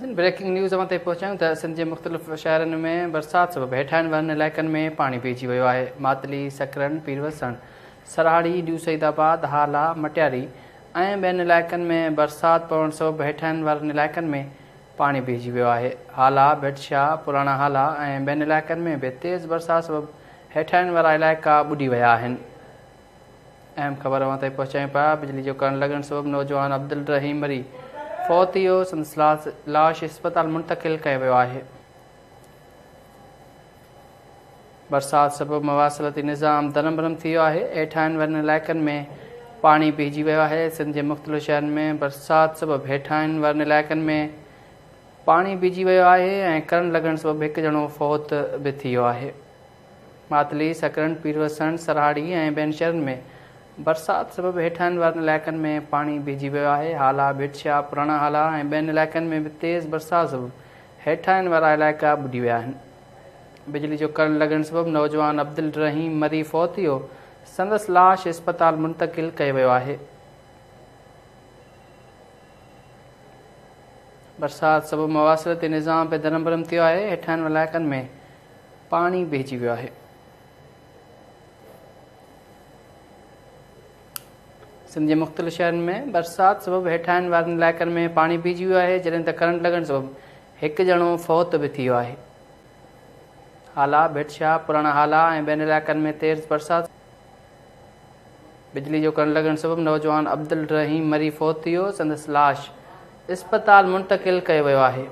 ناظرين breaking news اوهان تائين پهچايون ته سنڌ جي مختلف شهرن ۾ برسات سبب هيٺاهين وارن علائقن ۾ پاڻي بيهجي ويو آهي ماتلي، سڪرنڊ، پيروسڻ، سرهاڙي، نيو سعيد آباد، هالا، مٽياري ۽ ٻين علائقن ۾ برسات پوڻ سبب هيٺاهين وارن علائقن ۾ پاڻي بيهجي ويو آهي هالا، ڀٽ شاهه، پراڻا هالا ۽ ٻين علائقن ۾ به تيز برسات سبب هيٺاهين وارا علائقا ٻڏي ويا آهن. اهم خبر اوهان تائين پهچايون پيا، بجلي جو ڪرنٽ لڳڻ سبب نوجوان عبدالرحيم مري فوت ٿي ويو، سندس لاش اسپتال منتقل ڪيو ويو آهي. برسات سبب مواصلاتي نظام درهم برهم ٿي ويو آهي، هيٺاهين وارن علائقن ۾ پاڻي بيهجي ويو آهي، سنڌ جي مختلف شهرن ۾ برسات سبب هيٺاهين وارن علائقن ۾ پاڻي بيهجي ويو آهي ۽ ڪرنٽ لڳڻ سبب هڪ ڄڻو فوت به ٿي ويو آهي. ماتلي، سڪرنڊ، پيروسڻ، سرهاڙي ۽ ٻين شهرن ۾ برسات سبب هيٺاهين وارن علائقن ۾ پاڻي بيهجي ويو آهي، هالا، ڀٽ شاهه، پراڻا هالا ۽ ٻين علائقن ۾ به تيز برسات سبب هيٺاهين وارا علائقا ٻڏي ويا آهن. بجلي جو ڪرنٽ لڳڻ سبب نوجوان عبدالرحيم مري فوت ٿي ويو، سندس لاش اسپتال منتقل ڪيو ويو آهي. برسات سبب مواصلاتي نظام به درهم برهم ٿي ويو آهي، هيٺاهين علائقن ۾ پاڻي بيهجي ويو آهي. سنڌ جي مختلف شهرن ۾ برسات سبب هيٺاهين وارن علائقن ۾ پاڻي بيهجي ويو آهي جڏهن ته ڪرنٽ لڳڻ سبب هڪ ڄڻو فوت به ٿي ويو آهي. هالا، ڀٽ شاهه، پراڻا هالا ۽ ٻين علائقن ۾ تيز برسات بجلي جو ڪرنٽ لڳڻ سبب نوجوان عبدالرحيم مري فوت ٿي ويو، سندس لاش اسپتال منتقل ڪيو ويو آهي.